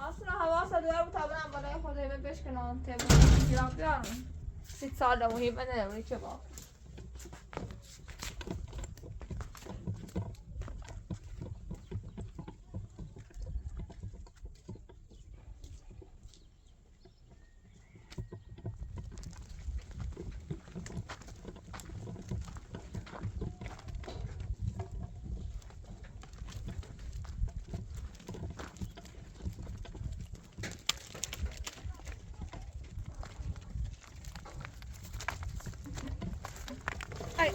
اصلا حواس داره بود تا برم بالای خود هیمه بشکنم تیمون گیرم بیارم. 30 سال مهمه نه چه با ای ای.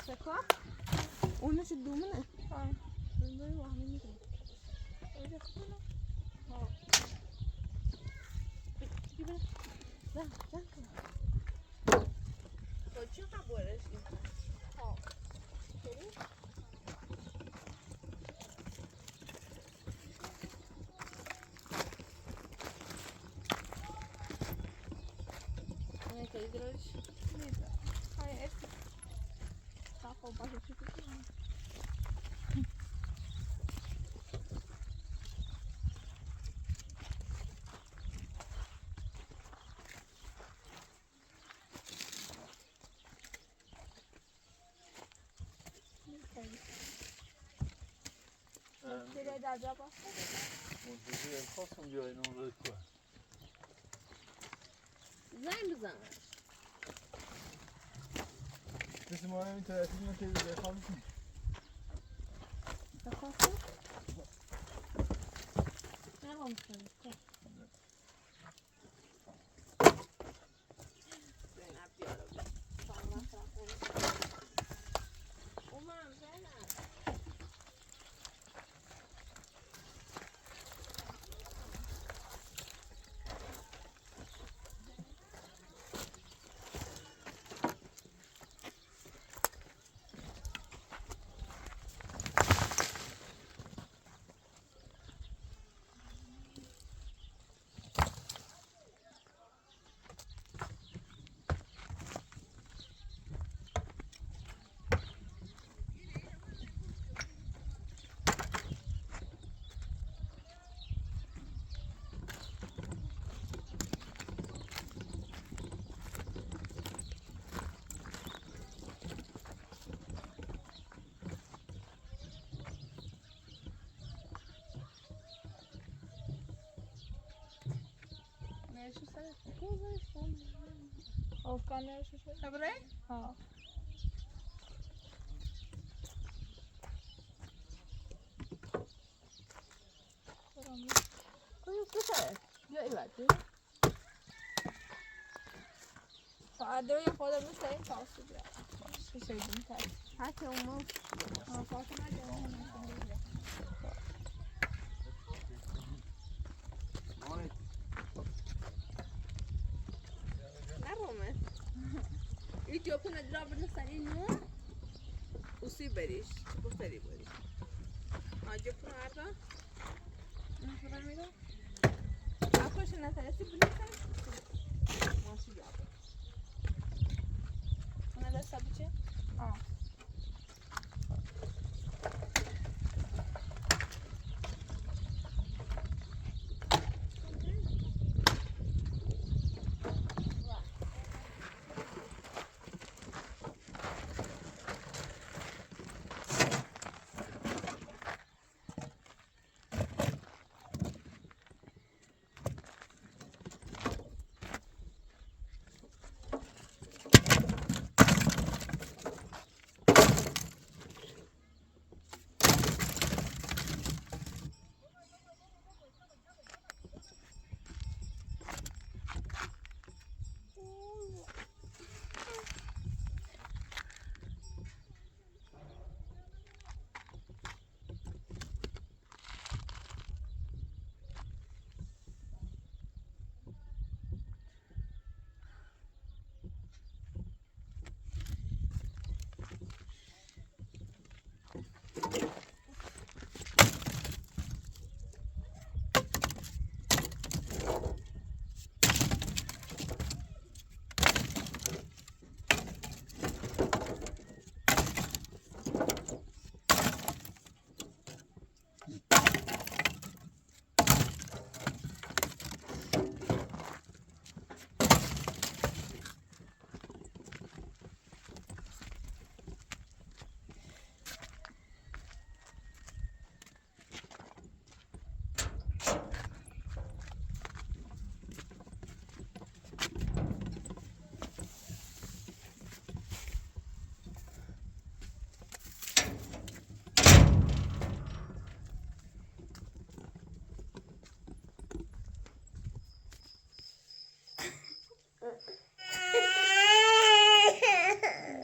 C'est quoi? اونش دومنه. زنگ بزن. مثل ما همین طرفی ما که بخواب می‌کنیم. زینب بیارو. خبره؟ ها. فعدوية خدا مثل این تاسو بیا. شو حتى أمه. نرومه. Etiopia drabını senin usi beriş, bu seri beriş. Acı pınarda. Akış ne tanesi bilirsen. Nasıl yapar? Ne de sabıcı? آه.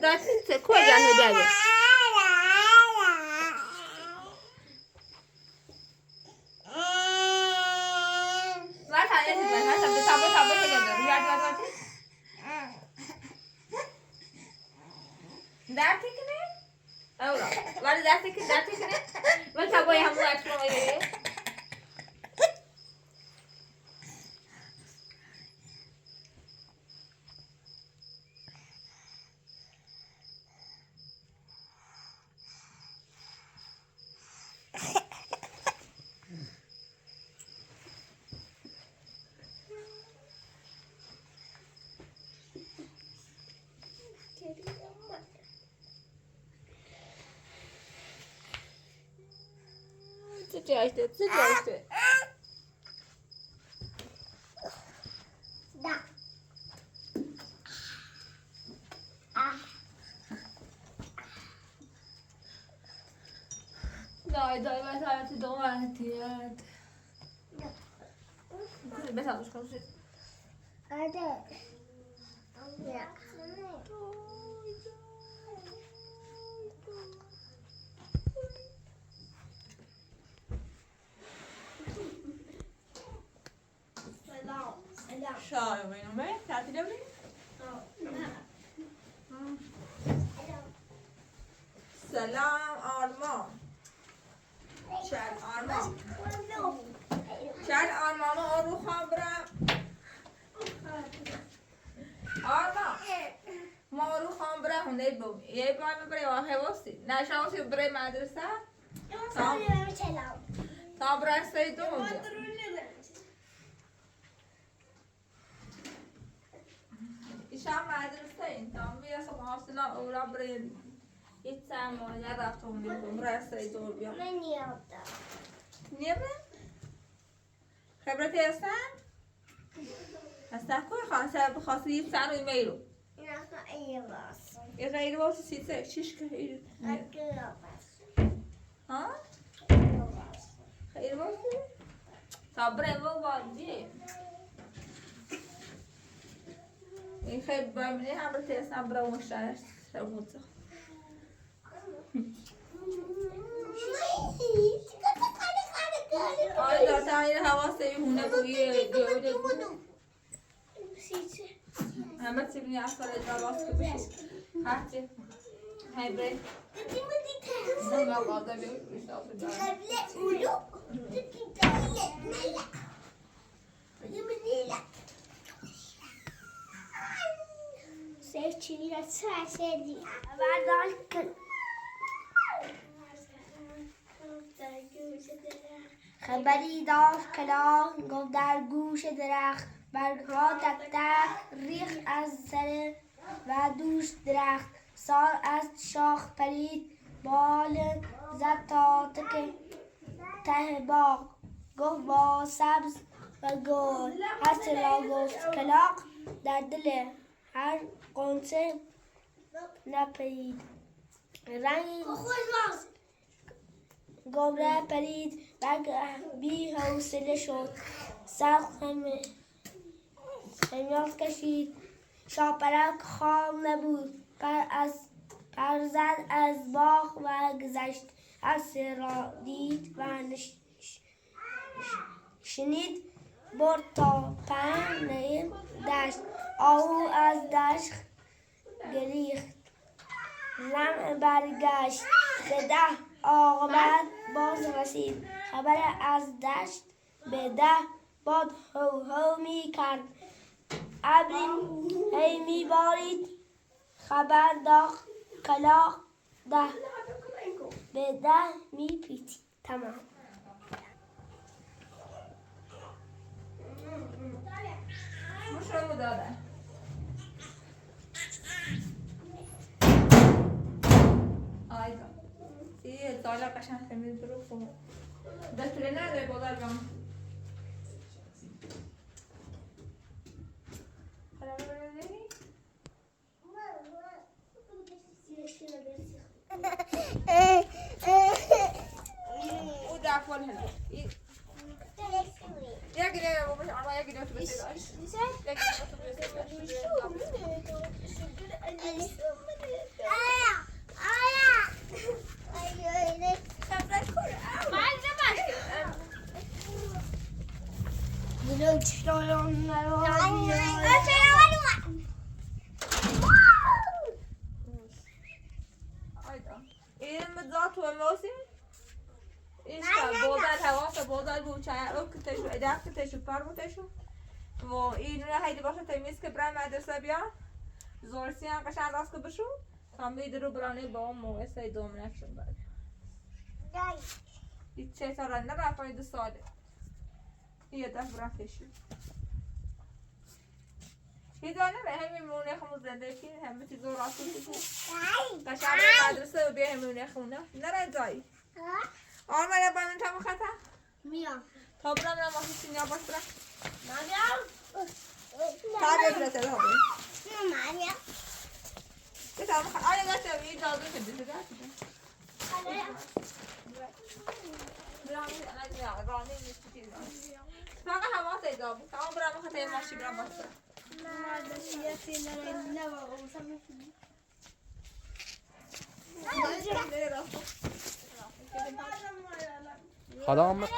دست کجا هدایه؟ 自己açtı. Da. Dai dai vai vai domani. بس Hadi. Ya. شای وینومه تعطیل بودی؟ سلام آرمان. چل آرمان. چل آرمان آرو خوام برم. آرمان. ما آرو خوام برم هنده بوم. یه بار ببره آه واسی. نه شما بره مدرسه؟ تا برای سیدون بیا. ایشان مدرسه این تا بیا سم حاصلا اورا بره هیچ سم یا رفتم بیرون برای سیدون بیا. من یادم. Niye be? خبرتی هستن؟ از کوی خواسته بخواسته یه سر و میرو. یه غیر واسه سیسه شیش که ها؟ خیر واسه؟ تا بریم و واجی. این خیلی بایمنی هم رو تیستم برای اون شهر سرموزه. آره دارتا این حواسه هونه بویه گوده همه تیبنی اصلا اجرا که بشو هرچی هی بری نه قاضی خبری داشت کلاغ، گفت در گوش درخت برگها تک تک ریخت از سر و دوش درخت. سار از شاخ پرید، بال زد تا ته باغ. گفت با سبز و گل هر را گفت کلاغ، در دل هر غنچه نپرید. رنگ گمره پرید، برگ بی حوصله شد، سر خمیاز کشید. شاپرک خام نبود، پر زد از باغ و گذشت. هر سه را دید و شنید، برد تا پهنه دشت. آهو از دشت گریخت، رم برگشت، به ده عاقبت باز رسید. خبر از دشت به ده باد هو هو می کرد، ابری هی می بارید. خبر داغ کلاغ ده به ده می پیچید. تمام. مشروع داده. آیدا. یه دالا قشنگ تمیز رو کن. دستور نداره بادر جان. حالا ببینیم. او دفعه هنا. يا جدع بابا عم يا جدع بس يا جدع این مزات و موسم إيش بودال هوا بودال بو چای او کتشو اداق کتشو پر بوتشو و این نه هیدی باشه تمیز که برای مدرسه بیا زورسی هم قشنگ راست که بشو تا می درو برانه با اون موقع سه دوم نشون بعد هیچ چه تا رنده رفت دو ساله یه دفعه برم فشی هیچ نه به همین مونه خمو زندگی همه چیز رو راست قشنگ برای مدرسه و بیا همونه خونه نره جایی آن من با تا خطا میام تا برم نه ماشین سینیا باش برم میام تا بیا برم تا برم میام تا مخ آیا داشت یه جادو که دیده برم نه رانی نیست فقط حواس ایدا بود تا برم خطا ماشین برم باش برم خدام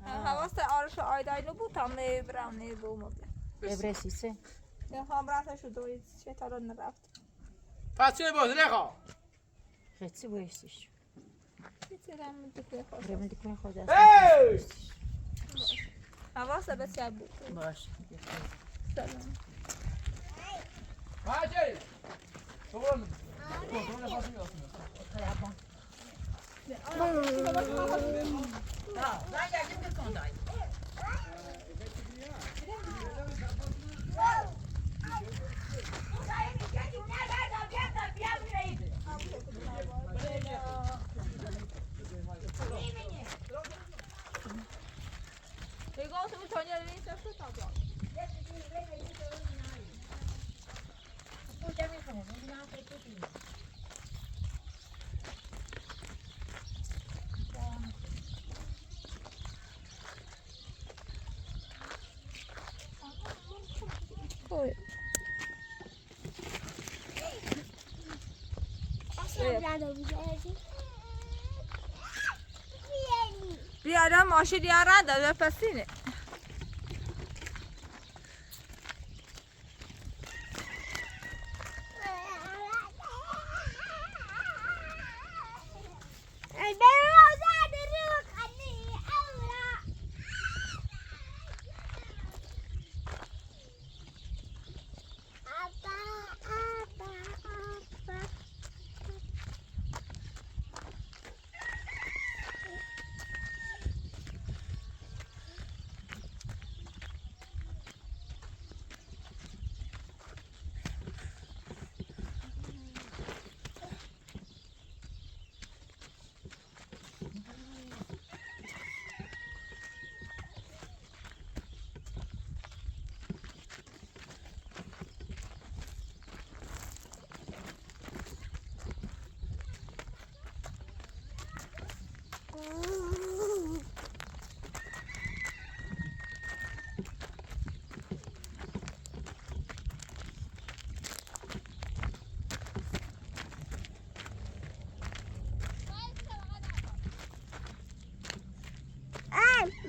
حواس آرش آیداینو بود تا می برم نه بو مبله ابرسیسه هم رفت شد و چه تا نرفت پس چه باز لخوا خیلی بایستیش میتونم دکمه خود برم دکمه خود هی حواس به چه بود باش. سلام. هاجري شغل بیارم ماشین یاران داده پسینه.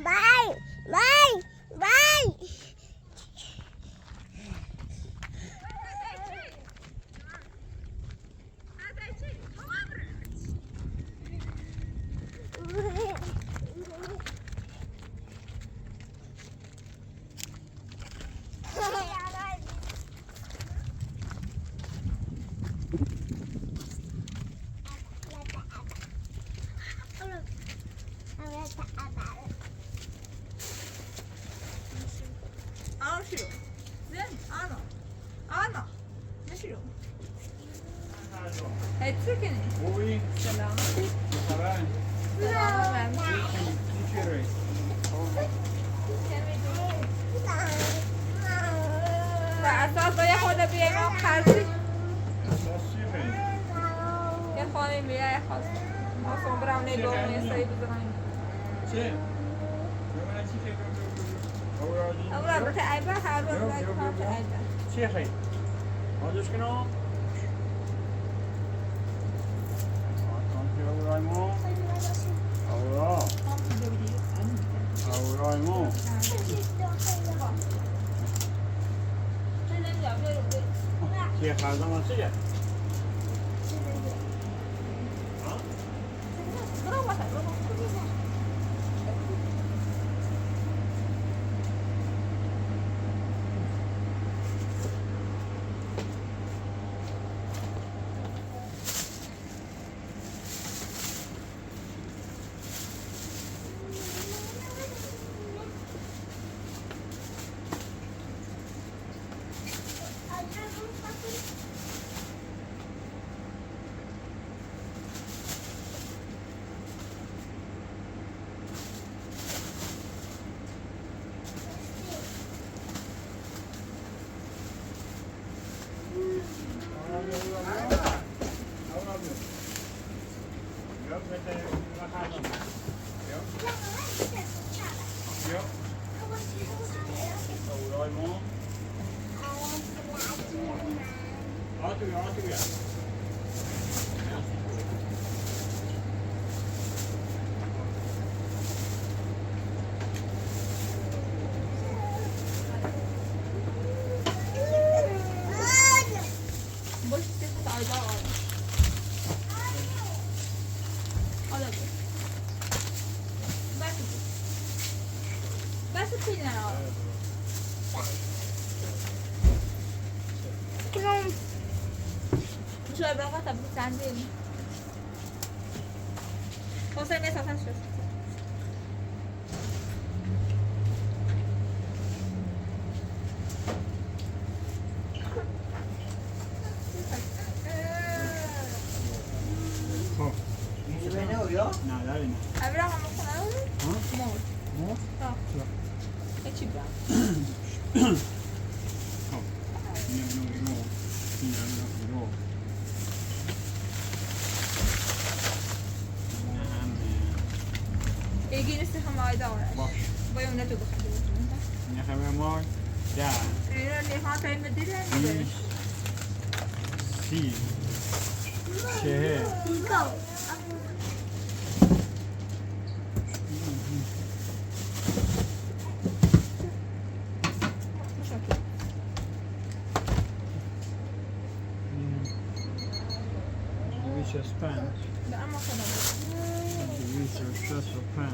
Bye. Bye. Bye. کنم. شو ابراغ تا بتعندين. حسین اساسا شو. خب. نه نه نه. ابراغ هم خونه ها؟ مور. مور؟ آه. چرا؟ چی برام؟ خب. اینم نه اینم نه اینم ایگی نیست هم آیدا آرش. باش. با اون تو بخواد. اینه خبر ما 10 اینا لیها تا این مدیره. 20 30 40 265 اما خدا. 265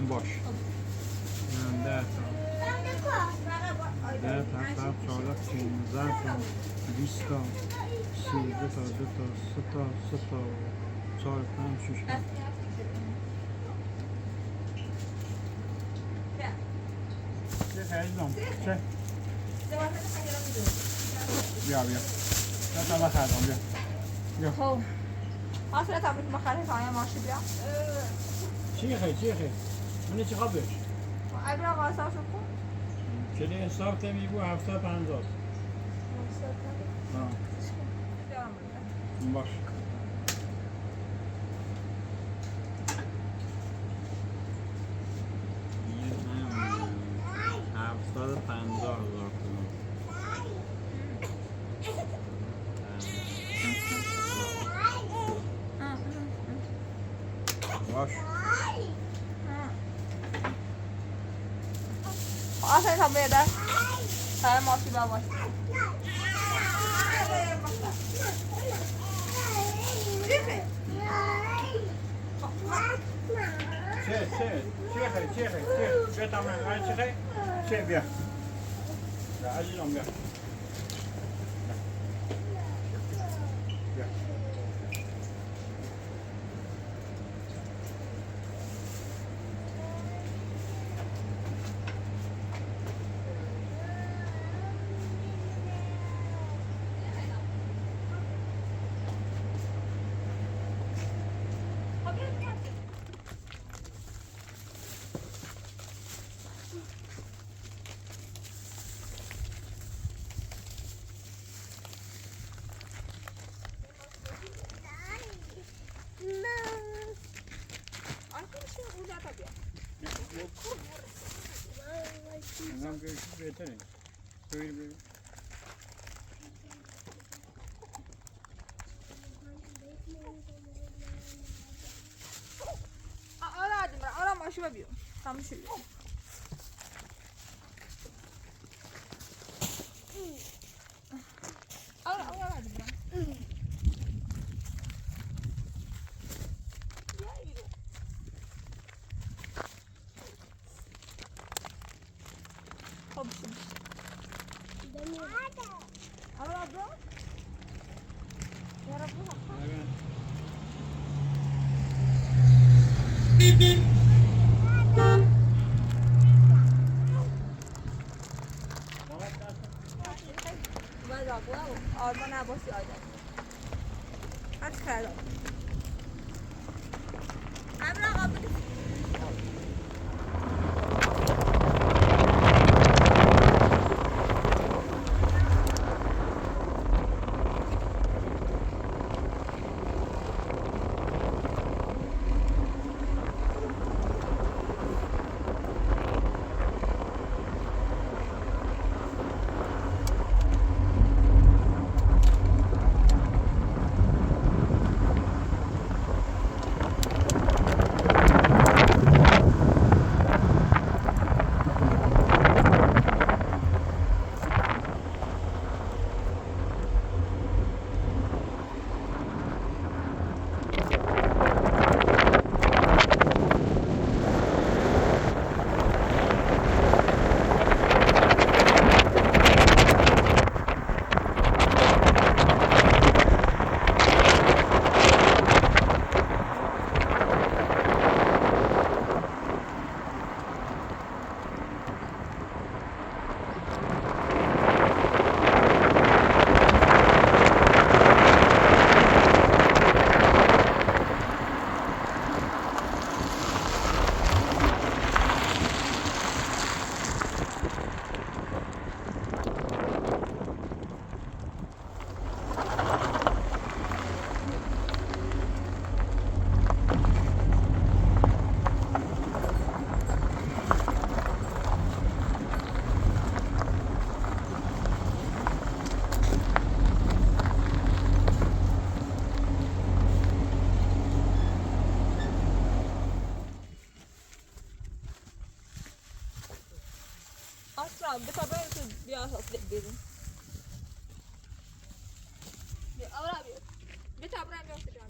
باش. اینم 10 تا 10 تا 7 14 15 تا 20 تا 32 تا 2 تا 3 تا 3 تا 4 5 6 7. چه خریدم؟ چه؟ بیا بیا. نه تا بخریدم بیا. خب. اصلا تا بهت مخالف های ماشی بیا. چی خیر چی خیر؟ من چی خواب داشت؟ ابراغ آسا شو کن. کلی حساب تمی بو 750. آه. باش. یه هم 750,000 تومان. باش. اصلا تا بیاد. تا ماشی بیا باش. چه چه چه خیر چه خیر چه بیا تمام چه خیر چه بیا. بیا عزیزم بیا. بیا. نظام که بهتره. ببین ببین. آره آره ماشی بیا. تمام شد. آره آره خب آرمان عباسی آیدن. هرچی خیلی. امرا قبل. أورا بتابع بيا بيرو بيا أورا بيا بتابع بيا بيا.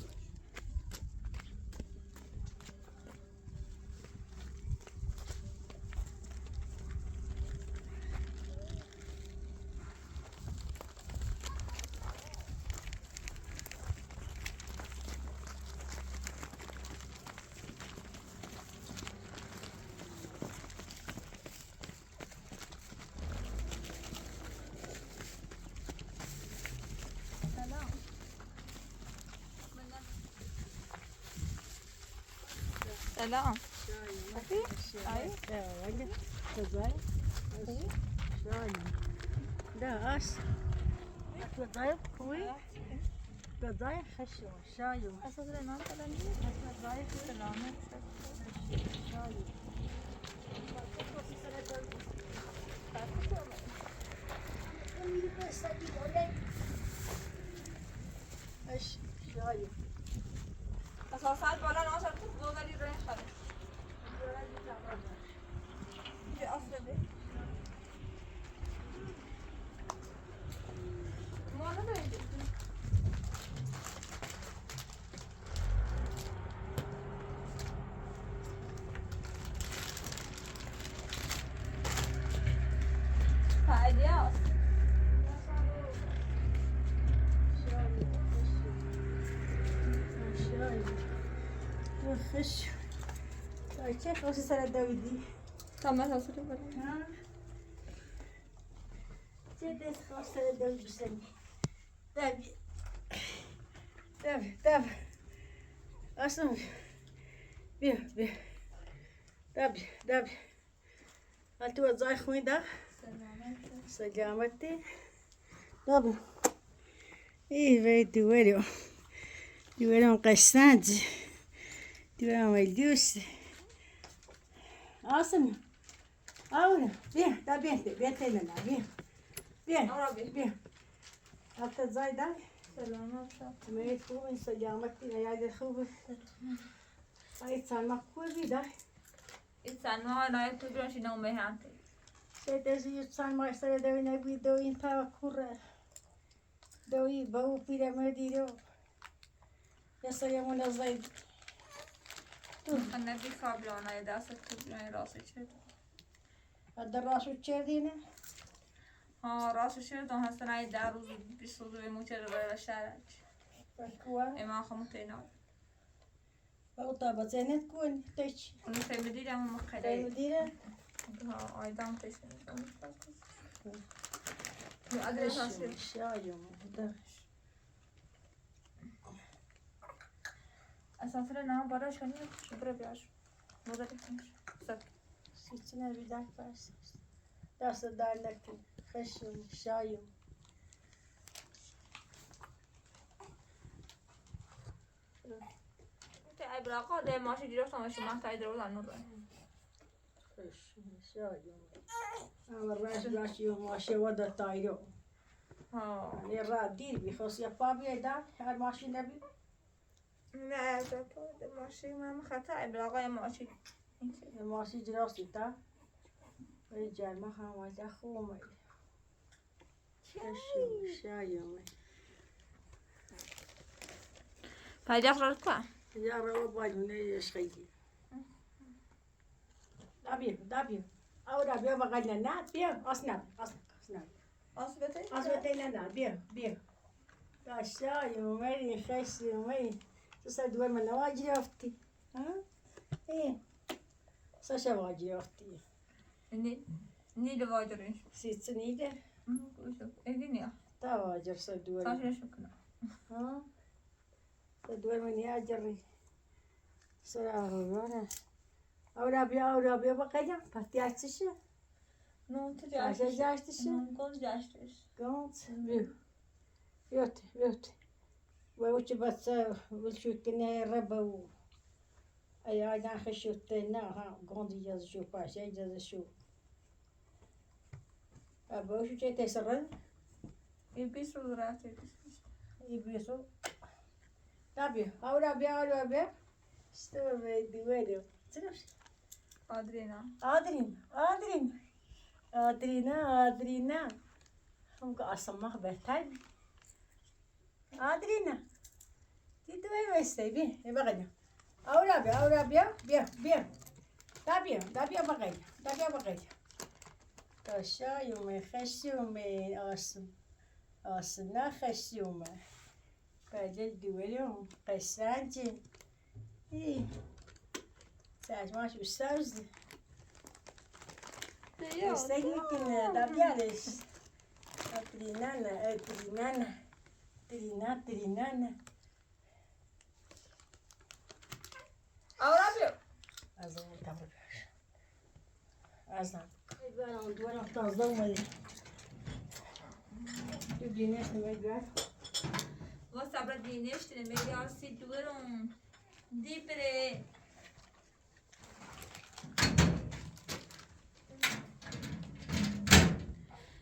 سلام. لا أس تضايق خوي تضايق خشو شايو اش شايو اساسا بالا ناشر تو دوباری روی خرش. بیا اصلا بیا. ما نداریم. فعلیاس. خشو كيف وش سنة داودي؟ طب ما تصير بالا. ها؟ جدت خمسة داودي سنة. تابي تابي تابي أصلا بيه بيه تابي تابي هل زاي خوين دا؟ سلامتي تابي إيه بيت دوالو دوالو قشناج دوالو ملدوس عاصم أولا بيه دا بيه بيه تينا بيه بيه أورا بيه. بيه حتى زاي دا سلامت. ميت خوب سلامتي يا خوب هاي تسمع كل دا إنسان لا يتوجد شيء نومه هانتي. سيدي يتسمع سيدي دوي نبي دوي انت كورة دوي بو بيرا مديرو يا سلام زايد النبي خابلانا دست تو راسي چه هذا الراس وتشردينا ها راس چه دون هستن ای در روز 22 موچه رو و شرج بكوا اما خمو تینا بوطا بزينة تكون تش اونو تیمدی هم مقدر مديرة ها آیدام تیش ادرس هستی شايم اسانسور نه بالا شنی برو بیاش بوداری سک ستنا بداك بس داس دار لك خشم شايم تی ابراقا ده ماشی گرفتم شما تای درو نور خشم شايم أنا الراس راسي وماشي ودا طايرو ها يعني الرا دير بيخص يا بابي دا هر ماشي نبي نه ده ماشی من خطا ابراقا ماشی ماشي جراسي تا رجال ما خام خومي خشم شايم پیدا رو کو يا رب بالي ايش خيي دابي دابي او دابي بغلنا نا بيه اصنا اصنا اصنا اصبتي اصبتي لنا بيه بيه عشاي ومري خشي ومري تسد وين من واجي اختي ها ايه ساشا واجي اختي نی نی لواجرش سيت سنيدة اديني تا واجر سدور ساشا شكرا ها سدور من ياجري سلام أورا بيا أورا بيا بقيا باتياتش نو تو عشان جاشتش كون جاشتش قمت بيو يوت يوت ووش بس ولشوتنا ربا و اي انا خشوتنا ها غوندي جاز شو باشا جاز شو ابو شو جاي تسرن يبيسو راتي يبيسو دابي اورا بيا اورا بيا استوى بيدي ويلو تنوش ادرينا ادرين ادرين Adrina, Adrina. هم أصمخ بهتاي. Adrina. Ti dove stai? Vieni, e bagaglia. Ora via, ora via, via, via. Da via, da via bagaglia, da via bagaglia. Tasha yume khashume as asna khashume. بعدين دولهم قسانتي إيه ساعة ما شو الساوز يستيقظ دابيالش ترينانا ترينانا ترينا ترينانا Ahora بیا. أظن تعمل أظن دوارا تنظم تبديناش نمجع واسه دینش تنه سی دورم دی پره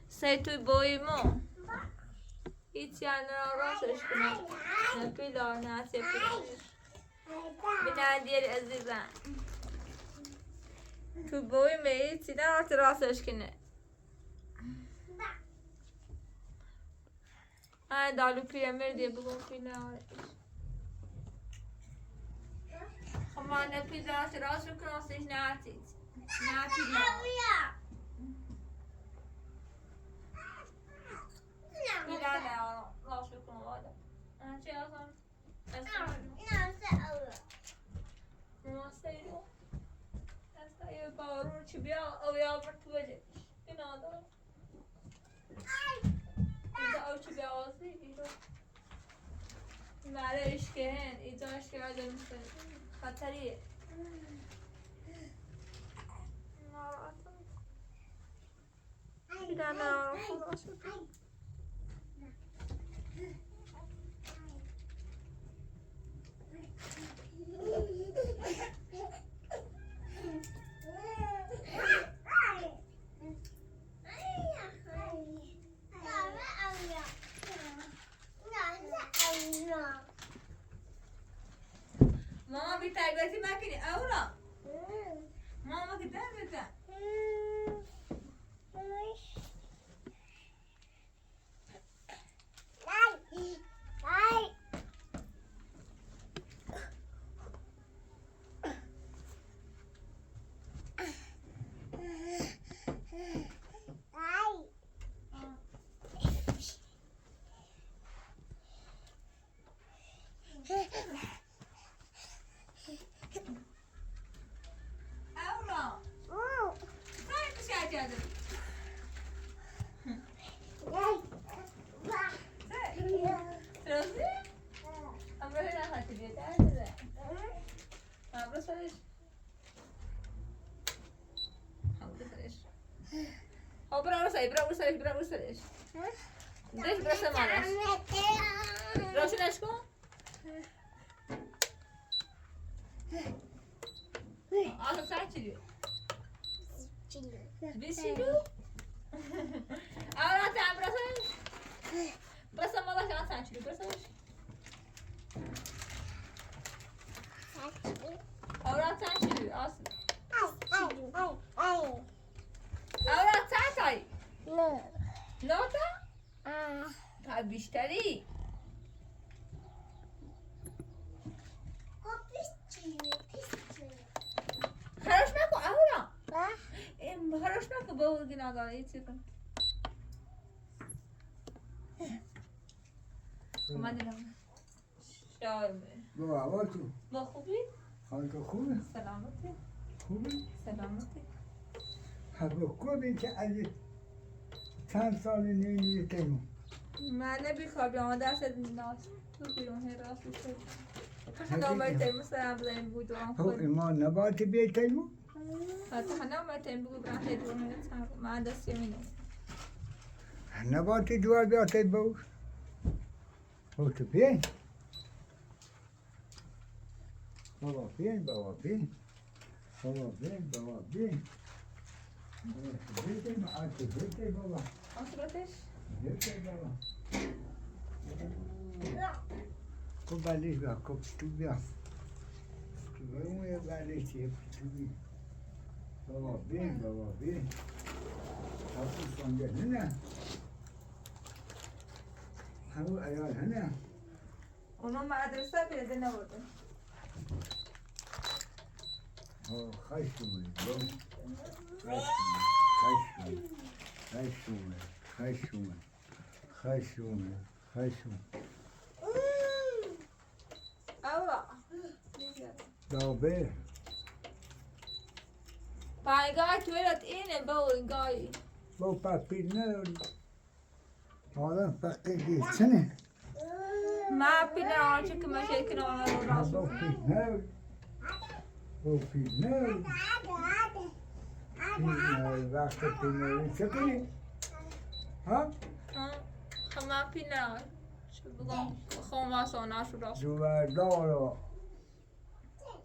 سی توی بای ما هیچ یعنی راستش کنم نه پیلا نه سی پیلا بنا دیر عزیزم تو بای ما هیچی نه راستش کنه آه دالو پیرمر دیگه بگم پیلا خب ما نه پیلا راست کنم سیش نه تیت نه پیلا پیلا نه راست کنم والا آه چه اصلا ما سیرو اصلا یه بارون چی بیا او یا بر تو بجه اینا دارم اینجا او چی بیا آسی اینجا مره اشکهن اینجا اشکه آدم خطریه ناراحتم پیلا نه خدا شد ماما بی تربیتی مکنی اورا ماما که در بزن اورا سعی میشه کرده ترازی؟ امروز نه خاطی بیاد ده امروز سرش امروز سرش ها برو سرش برو سرش برو سرش دش برو سمانش روشنش کن آسان سر چیلیو بیست چیلیو اورا تا برو سرش برو سمانش آسان چیلیو برو سرش اورا تا چیلیو آسان اورا تا تای نه تا تا بیشتری خراش نکن اورا خراش نکن با گناه داره یه چیز کن من دیدم شارمه بابا اول تو با خوبی؟ حالت خوبه سلامتی خوبه سلامتی هر خوبی که از چند سال نمی‌دونی تیمو من بیخوابی آمده دست ناس تو بیرون هی راست شد تو خدا تیمو سرم بزنیم بود و هو ایمان نبات بی تیمو حتی خدا آمد تیمو بگو برم هی دور من دست یمینم نبات دوار بیا تیمو هو تو بین بابا بین بابا بین بابا بین بابا بین بابا بین بی بابا آسرتش بی بابا کو بلیش بیا کو تو بیا تو بیا بلیش تو بیا بابا بین بابا بین تابستان هنا همو عیال هنا اونا مدرسه پیدا نبوده. ها خشومه خشومه خشومه خشومه خشومه خشومه اورا دابه پایگاه تویلت اینه با اینگاهی با پاپیر نداری آدم فقیر چنه ما پینا آنچه که ما شکل آن رو راست با پیر نداری با پیر نداری پیر نداری وقت پیر نداری چه کنی؟ ها؟ ما پینا چه بگم خواهم واسه شو راست دوبردار و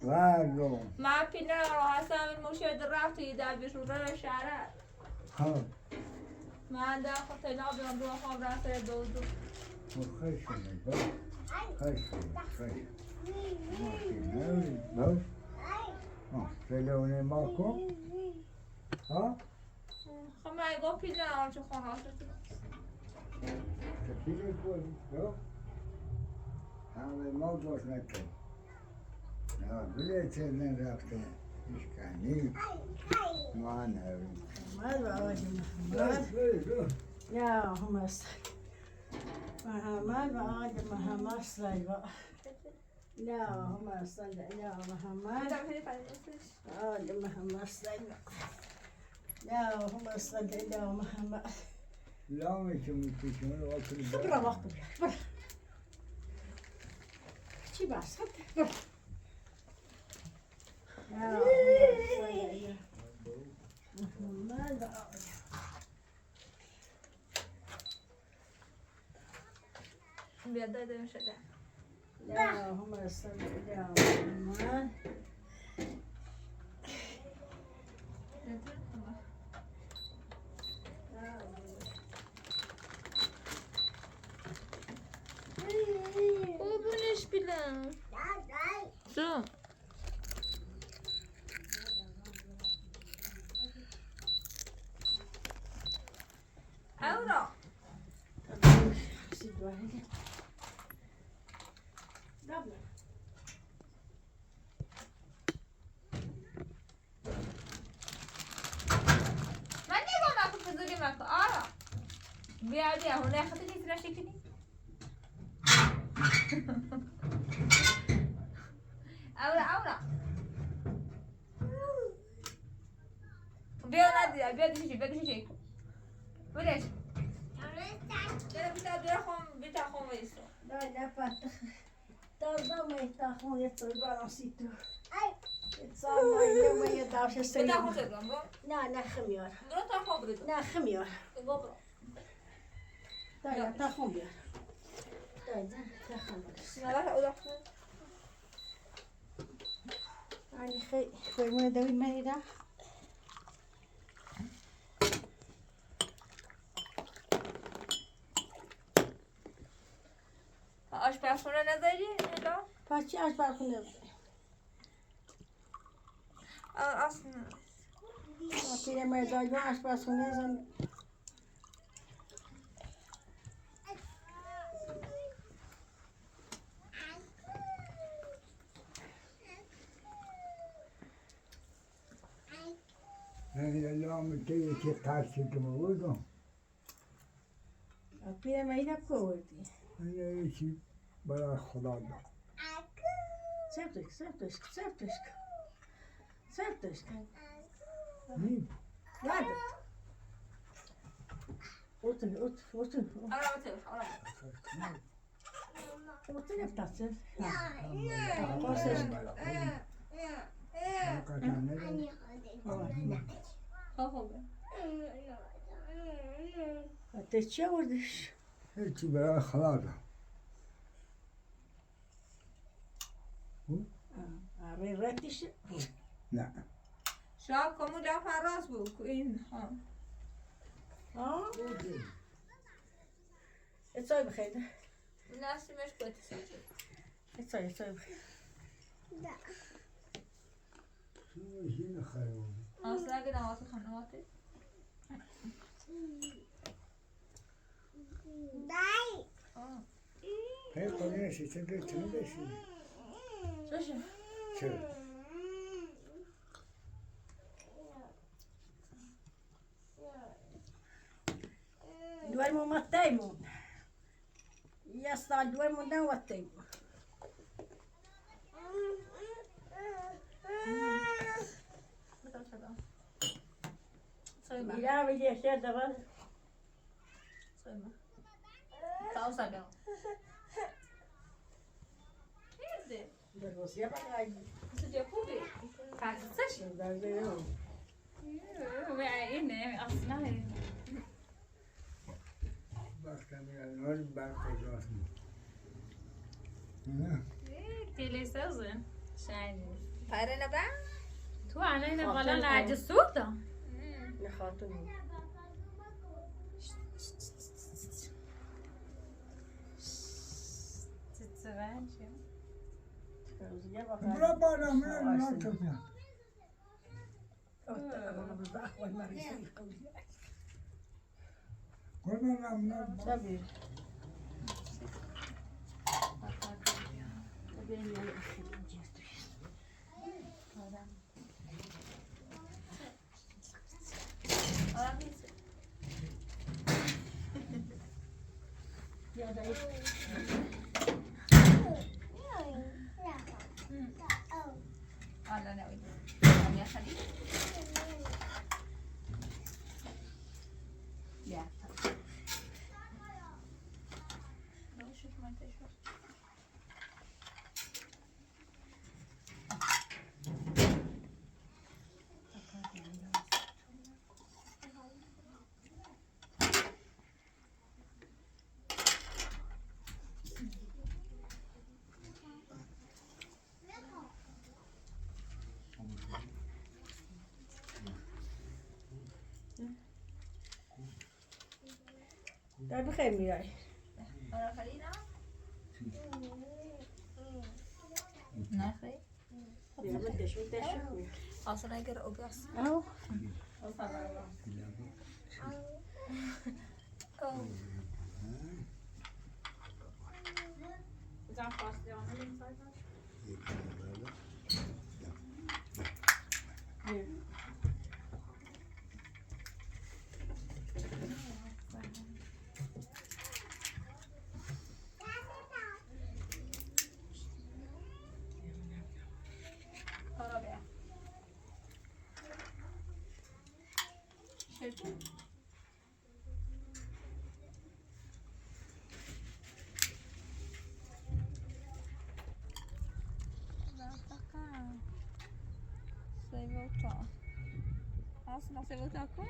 وردو ما پینا رو هستم این موشه رفت در بیشوره شهره ها من در خود تلا بیام دو خواب رفت دو دو خشومه با خشومه خشومه ما پیر نداری با آه فلونه ما کن ها؟ خب من گفت پینا آنچه خون راست تفیل کنی با همه ما باز نکرد نه بله چه نرفته هیچ ما نریم محمد وآل محمد يا هم محمد وآل محمد صلى اللهم صل على محمد آل محمد صل اللهم صل على محمد لا مش واكل خبرة وقت خبرة شي بس خبرة اللهم صل على محمد وآل بیا داده میشه اللهم صل على محمد قربونش بیلم شو اورا سيد واحد دبل من نگاه مکن فضولی مکن آرا بیا بیا هونه خطی نیست نشکنی اورا اورا بیا ندیا بیا دیشی بیا دیشی بلش چرا بیتا دور خون بیتا خون ویسو لا لا فاتخ تازه ما يتاخون يطلع بالانسيتو يتصور يوم يدعش بیتا السلام خون سگم برو لا لا خميار برو تا خون برو لا خميار برو لا لا تاخون بيار لا لا تاخون نه اورا يعني خي خوي من دوي ما يدا آشپزخونه نذاری الا پاچی آشپزخونه اصلا پیرمرد آشپزخونه زن نه لام که یکی قرصی که بودم پیرمرد کوردی یکی برای خدا داد سبتش سبتش سبتش سبتش نی لا اوتن اوتن اوتن اورا بتر اورا اوتن افتاسن قرصش خب چه آوردیش؟ هیچی برای خدا داد آره رتیش نه شاب کمو دفعه راست بود این ها ها اتسوي بخير ناسمش كويس اتسوي اتسوي بخير شو خیلی اصلا اگه نوات خانواده هی قولي شي تبي تبي شي شو شو دوالمو ما تايمو يسطا دوالمو دا وتايمو صيما لا بدي شيء بس صيما تعال صبي بس يا بقى بس كان يعني بعد كجاسم نه فارنا بقى تو علينا غلال عاد السوطة خاطر برا بالا من لا تبيع قلنا من صبي لا لا يا خليل يا شوف ما تشوف طيب بخير ميراي انا خلينا ناخي يا بدي شو بدي شو اصلا اقرا وبس اهو رابعة شلتو Sei voltar. Nossa, você voltar com?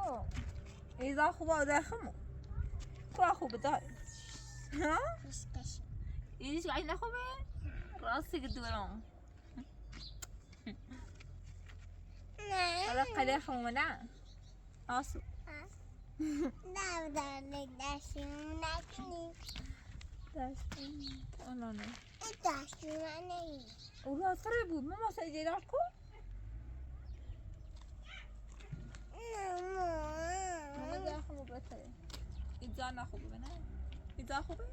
آه إذا خوبه داخمو كوا خوب دار ها إيش عين خوبه راسك دوران هذا قليل خمنا أصل والله تربو ماما سيدي لكم ماما ده خوبه بتره إذا أنا خوبه نه إذا خوبه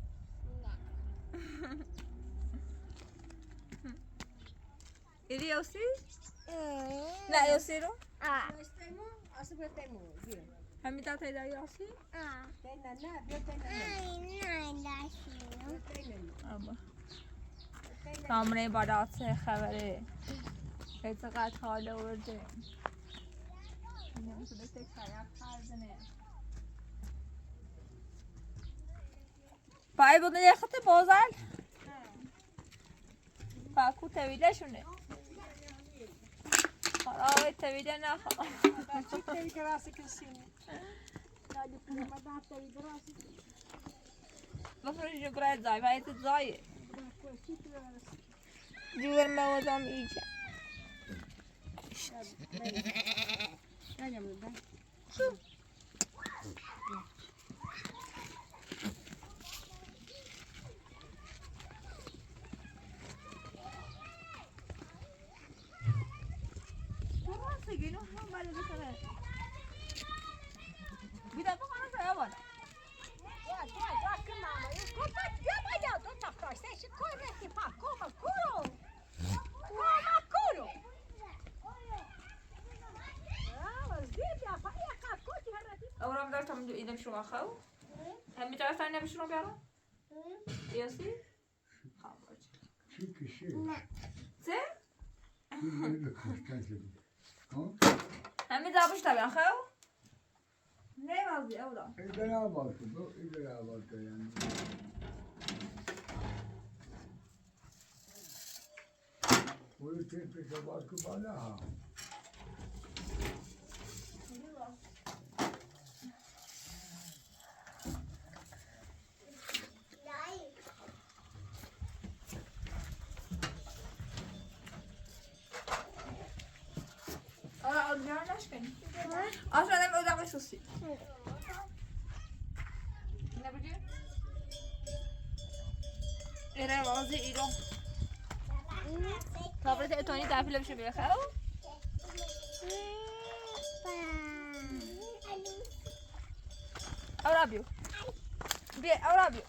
إلي يوسي لا يوسي رو هم تعطي لا يوسي آبا کامره بالا خبره چقدر حال آورده. پای بودن یه خط بازل پاکو تویله شونه خراب تویله نخوا بفرش جگره زای باید زای جور موزم ایجا بیدا بخوانم سایه بالا اورام دارتم ایدم شما خو هم میتونستن نمیشونم بیارم یاسی چی کشی؟ سه ها؟ همه دابش طبعا خو نه مازی اولا ایدن آباد کن بو ایدن آباد کن یعنی اون تیپش آباد کن بالا ها آره آدم نشکنی آره آدم ادامه سوسی نبودی؟ ایره وازی ایرو تابرت اتونی دفیله بشه بیخو اورا بیو بیا اورا بیو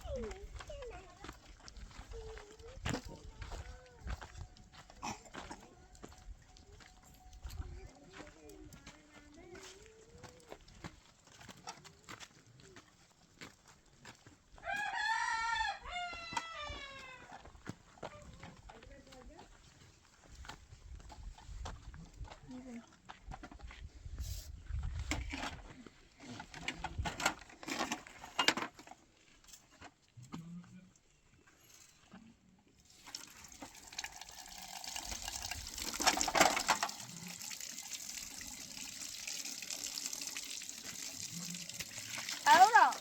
اورا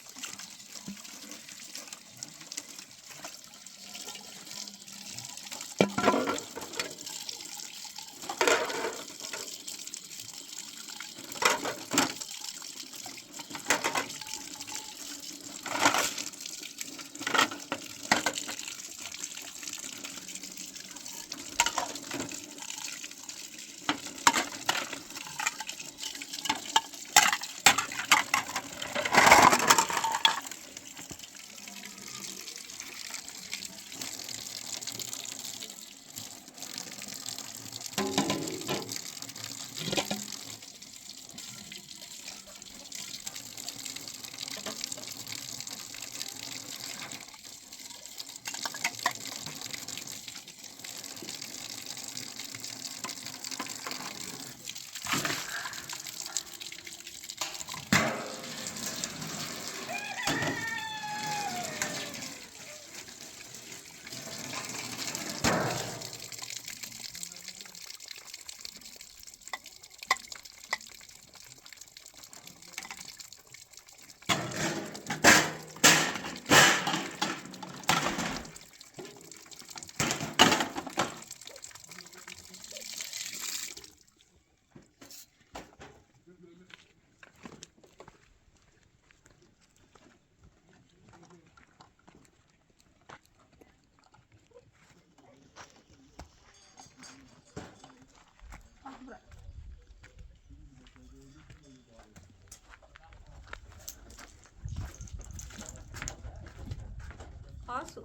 آسو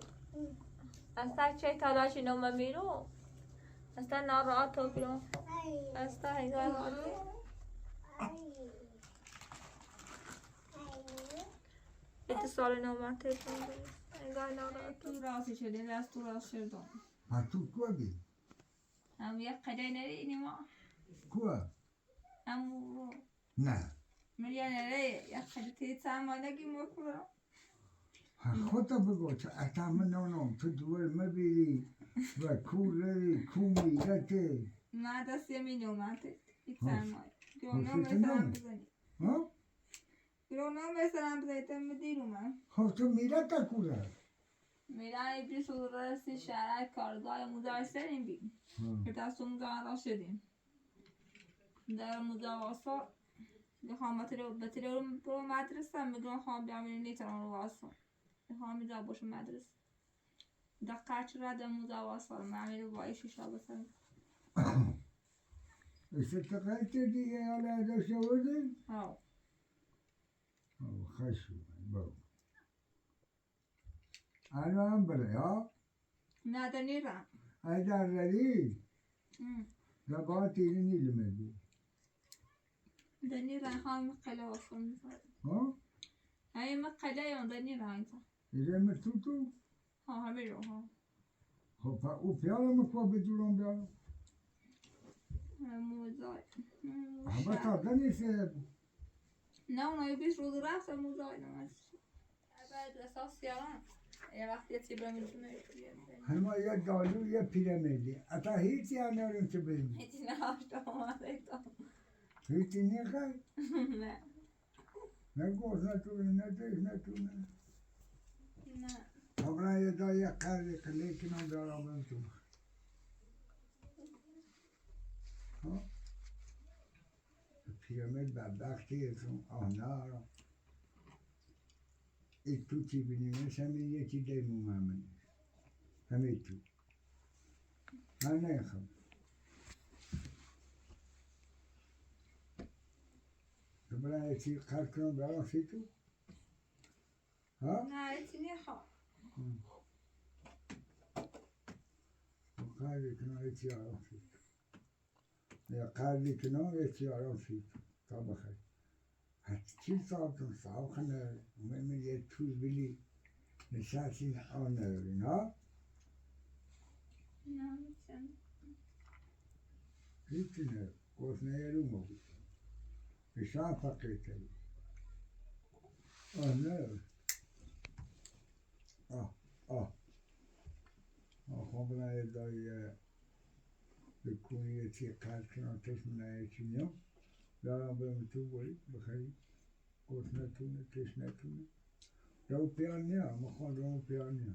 استا چه تلاشی نوم میرو استا ناراحت تو بیرو استا هنگار اتصال نوم تلفن هنگار ناراحت تو راسی شدی دست تو راست شدم ها تو کو بی؟ هم یک قدر نری اینی ما کو؟ هم رو نه مریا نری یک قدر تیت سامانگی مکرم خودتا بگو اصلا من نونم تو دور مبیری و کوری کومیرته نه دست یه میلیون ایتسر مای گرونم خب، مثلا بزنی ها؟ گرونم مثلا بزنی مدیر من خب تو میرت تا کوره میرن ابلیس و رسی شهرک کارگاه مدرسه بیم ها. دست اون راشدیم در مدرسه میخوام بتری رو مدرسه میگم خواهم بیام نیتران رو واسه میخوام میدا باشه مدرسه در قرچ رد مدرسه رو من رو وای شیشا بسن استقلت دیگه حالا داشته آوردین؟ ها خشم بابا الان بره ها؟ نه در نیرم ای در ردی زبان تیری نیلمه بی در نیرم خواهم قله واسه ها؟ هاي مقله يوم در نیرم اینجا ایره مرتو تو؟ ها همین رو ها خب او پیاله مکوا بدورم بیارم موزای همه تا نیست نه اونایی 20 روز رفت موزای نماز بعد اساس یاران یه وقتی یه تیبره میتونه همه یه دالو یه پیرمردی اتا هیچی هم نداریم که بریم هیچی نه آمده تا هیچی نیخوای نه نه گوش نتونه نه دیش نتونه نه خب یه دا یه قرض قله کنم بیارم برم تو ها؟ پیرمرد بدبختی چون آه نه ای تو چی بینیم همین یکی دیمو من همین تو من نمیخوام تو برای یکی قرض کنم بیارم سی تو ها؟ نه هیچی نیخوام قرض کنم یکی آرام سی تو یا قرض کنم یکی آرام سی تو تا بخیر هرچی صاحبتون صاحب خنه من یه توی بلی نشستین آن ندارین ها؟ نه می‌تونم. هیچی نه گفت نه رو بود نشان فقیر تری آه نه آه آه آه خب من یه دایی بکنی یه چی قرض کنم تشم نه یه چی میام دارم برم تو بری بخری گفت نتونه تش نتونه رو پیان نیا ما خواهم رو پیان نیا